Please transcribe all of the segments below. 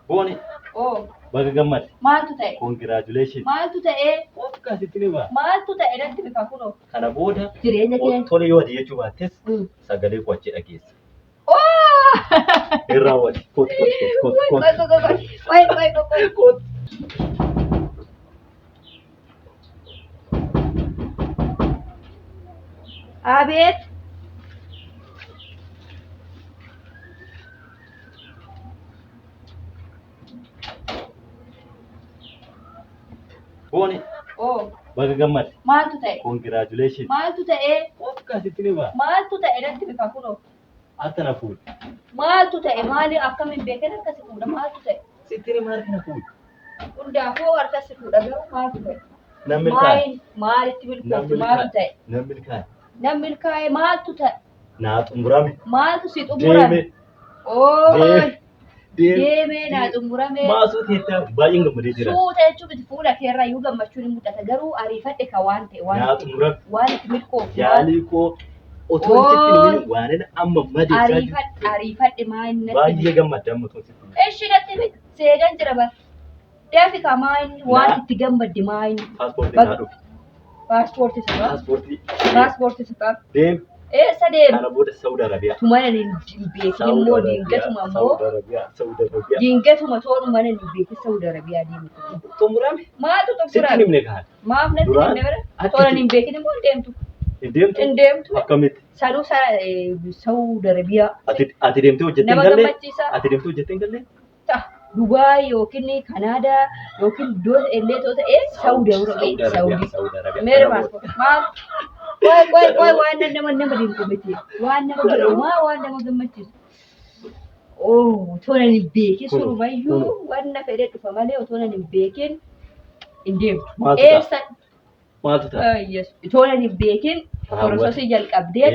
Booni Oo, baga gammadde. Maaltu ta'e? Congratulations. Maaltu ta'e? Akka asitti ni ba'a. Maaltu ta'e natti bifa kunoo? Kana booda Jireenya kee. Tole yoo ati jechuu baattes sagalee koo achi dhageessa. Oo! Hin raawwate. Kootu kootu kootu Qoy kootu. qoy qoy qoy qoy qoy qoy. Kootu. Abeet. Booni Oo, baga gammadde. Maaltu ta'e? Congratulations. Maaltu ta'e? Akka asitti ni ba'a. Maaltu ta'e natti bifa kunoo? Akka na fuudhe. Maaltu ta'e? Maali akkamiin beekan akkasi fuudha? Maaltu ta'e? Sitti ni maal kana fuudhe? Hundaafuu harka si fuudha garuu maaltu ta'e? Nan milkaa'e. Maaliin maalitti Nan milkoofte? Maaltu milkaa'e. ta'e? Nan milkaa'e. Nan milkaa'e maaltu ta'e? Naa xumurame. Maaltu si xumurame? Deeme. Oo! Deeme. Deeme. Deemee naa xumurame. Maasuu teettaa baay'een gammadee jira. Suuta jechuun miti fuula keerraa iyyuu gammachuun ni mul'ata garuu ariifadhe ka waan ta'e waan Naa itti xumurame. waan itti milkoofte Yaalii koo otoo sitti hin himin waan amma madeessaa jiru. ariifadhe ariifadhe maal natti Baay'ee gammadda amma otoo sitti hin himin. Eshi natti miti seegan jira bara. Deefi ka maal waan itti gammadde maal Paaspoortii naa dhufe. Paaspoortii si qaba. Paaspoortii. Paaspoortii si qaba. Deem. Eessa deema? Kana booda Saudi Arabiyaa. Tumana hin beekin immoo diingatuma immoo Saudi Arabiyaa. Saudi Arabiyaa. diingatuma toonu mana hin beekin Saudi Arabiyaa deemu. Xumurame. Maaltu Sitti hin xumurame? himne kaan. Maaf natti Duraan himne bara? akka Toona itti- hin beekin immoo hin deemtu. Hin deemtu. Hin deemtu. Akkamitti? Sanuu Saudi Arabiyaa. Ati deemtee hojjettee hin Nama gallee? gammachiisa. Ati deemtee hojjettee hin gallee? Ta'a. Dubaay yookiin Kanaadaa yookiin iddoo illee too ta'e Saudi Arabiyaa. Saudi. Saudi Arabiyaa. Meera paaspoortii. Maal? Qoy qoy qoy waan nama nama dinqu miti. Waan nama dinqu maa waan nama gammachiisu. Oh, otoo nan hin beekin Kunu, surumayyuu kunu. waan na fedhe dhufa malee otoo nan hin beekin hin deemtu. Maaltu ta'a? Eessa? Maaltu ta'a? Yes. Otoo nan hin beekin Raawwate. porososii jalqabdee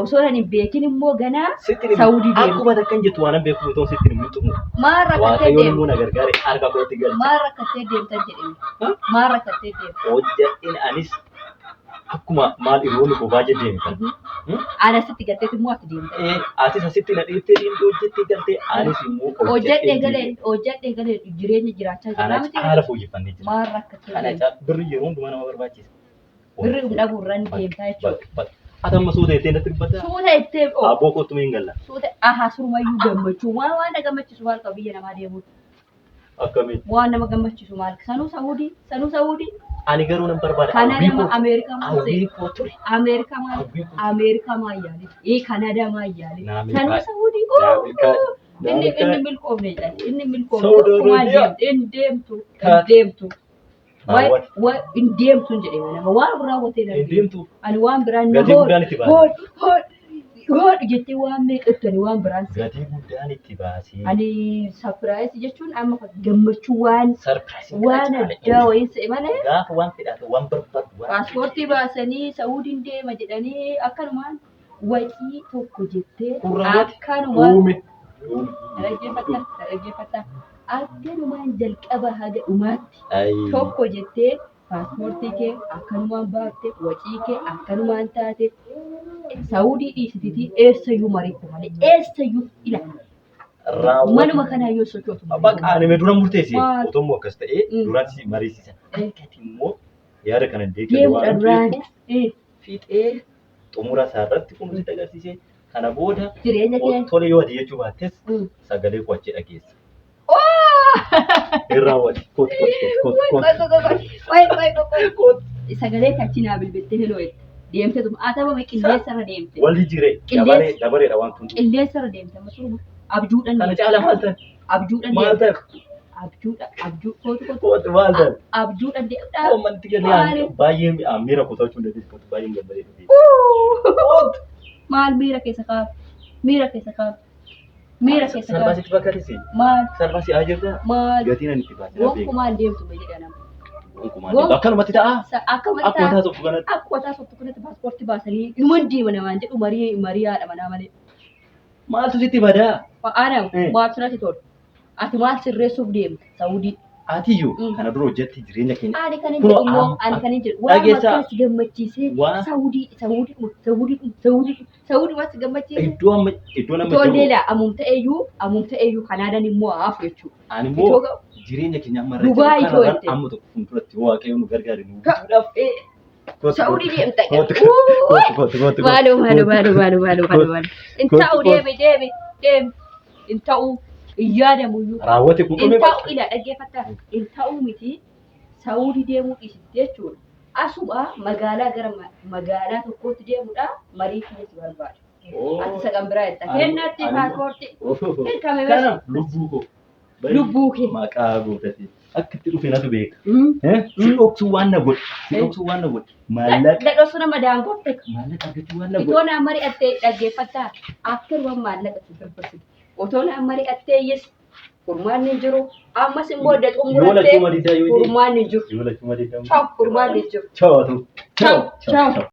osoo nan hin beekin immoo ganaa Sitti hin Saudi deemtu. Akkuma takkan jettu waan beeku otoo sitti hin himin xumuru. Maal rakkattee Waaqayyoon deemtu? immoo na gargaare harka kootti galche. Maal rakkattee deemtan jedhame? Ha? Maal rakkattee deemta? Hojjedhin anis akkuma maal hiriyoonni koo baay'ee deemu kana. Ana sitti galteet immoo ati deemta. Atis asitti na dhiiftee deemtee hojjettee galtee anis immoo Hojjedhee galee deeme. Hojjedhee galee jireenya jiraachaa Kana jira miti. caala fooyyeffannee jira. Maal rakkattee Kana deemta? caala birri yeroo hundumaa nama barbaachisa. Birri dhabuurraan deemtaa jechuudha. Bakka bakka. Ati amma suuta jettee natti dubbataa? Suuta jettee oo Abboo kootu hin galla. suuta ahaa surumayyuu gammachuu waan waan na gammachiisu maal qaba biyya namaa deemuun Akkamitti? waan nama gammachiisu maal sanuu Saudii sanuu Saudii Ani garuu nan barbaada. Kana Hawwii nama koo Ameerikaa maal ta'e? hawwii koo ture. Ameerikaa maal Hawwii koo ture. Ameerikaa maal yaale ee Kanaadaa maal yaale Naa sanuu milkaa'e. Saudii Naa oo milkaa'e. Naa inni milkaa'e. inni milkoofne jedhan inni milkoofne Saudi tokkumaa Arabiyaa. deemtu hin deemtu hin Kaate. deemtu Waay Raawwate. waay hin deemtu hin jedhee nama waan raawwatee Hin darbe deemtu. ani waan biraan na Gatii guddaan itti baase. hoodhu hoodhu hoodhu jettee waan meeqa ani waan biraan si Gatii guddaan itti baasee. ani surprise jechuun amma gammachuu waan Sarpiraayisiin waan addaa wayii se'e malee Gaafa waan fedhaate waan barbaadu waan paaspoortii baasanii Saawudiin deema jedhanii akkanumaan wacii tokko jettee Kun raawwate. akkanumaan Uume. Uume. dhaggeeffatta dhaggeeffatta akkanumaan jalqaba haga dhumaatti Ayi. tokko jettee paaspoortii kee akkanumaan baatte wacii kee akkanumaan taate Saawudii dhiisitiitii eessayyuu mariitti malee eessayyuu ila Raawwate. manuma kanaa yoo sochootu malee. Bakka ani mee dura murteesse Maal? otoo immoo akkas ta'ee duraan si mariisisa. Akkati immoo yaada kana deeggaru Deemuudha waan duraan. beekuuf fiixee xumura isaa irratti kun sitti agarsiise. Kana booda Jireenya kee. tole yoo ati jechuu baattes sagalee koo achi dhageessa. Oo! Hin raawwate. Kootu kootu kootu Qoy kootu. qoy qoy qoy qoy qoy qoy. Sagalee kachi naa bilbiltee heloo jette. Deemte tuma haa ta'u qilleensarra deemte. Walli jiree dabaree dabareedha waan tun. Qilleensarra deemte amma suruma. Abjuudhaan Kana deemte. caala maal ta'e? Abjuudhaan Maal deemte. ta'e? Abjuudha abjuu kootu kootu. Kootu maal ta'e? Abjuudhaan deemta. Manti galee baay'ee miira kutachuu hin dandeessu. Kootu baay'ee gammadee dhufe. Kootu. Maal miira keessa kaa'u? Miira keessa kaa'u. Miira keessa kaa'u. Salphaasitti fakkaatisi. Maal Salphaasi haa jirta. maal Gatiin ani itti baasee beeku. gonkumaan deemtu ma jedha nama. Gonkumaan deemtu. Akkanumatti ta'a. Akkuma Akkuma taasiftu kanatti. Akkuma taasiftu kanatti paaspoortii baasanii inuman deema namaan jedhu marii marii haadha manaa malee. Maaltu sitti badaa? Ana maaltu natti tola? Ati maal sirreessuuf deemta? Saawudii. Atiyyuu Mm. kana dura hojjetti jireenya keenya. Ani kan hin Kunoo jedhu immoo amma- ani kan hin jedhu waan Dhageessaa. akkas gammachiisee Waan- Saawudii Saawudii Saawudii Saawudii Saawudii waan si gammachiise. Iddoo amma iddoo nama Ijoollee jiru. laa amum ta'eyyuu amum ta'eyyuu Kanaadaan immoo haafu jechuudha. Ani immoo Itoo jireenya keenya amma irra jiru Dubaay itoo kanarraan jette. amma tokko fuulduratti yoo Waaqayyo nu gargaare nu bituudhaaf. Kootu, Saawudii kootu, deemta. kootu, kootu, kootu, kootu, Maaloo maaloo kootu. maaloo maaloo maaloo maaloo maaloo. Hin Kootu, ta'u kootu. deemi deemi deemi. Hin ta'u hin yaadamuyyuu. Raawwate kun Hin dhume ta'u ila dhaggeeffattaa. Hin ta'u miti Saawudii deemuu dhiisiti jechuudha. Asuma magaalaa gara magaalaa tokkootti deemuudha marii kiyya si barbaada. Ati isa kan biraa jetta. Kennaatti paaspoortii. Dirqame bas. Kana lubbuu koo. Lubbuu kee. Maqaa gootati. Akka itti dhufe natu beeka. Mm. Eh? Si dhoksuu waan na godhe. Si dhoksuu waan na godhe. Maallaqa. Dhadhoosu nama daangofte. Maallaqa argachuu waan na godhe. Itoo naan mari'attee dhaggeeffattaa akka waan maallaqa si barbaachisa. Otoo naan mari'attee yes furmaanni hin jiru. Ammas immoo adda Yoo xumurattee lachuu madiidaa yoo ta'e. furmaanni hin jiru. Yoo lachuu madiidaa. Ciao furmaanni hin jiru. Ciao haa ta'u. Ciao, ciao.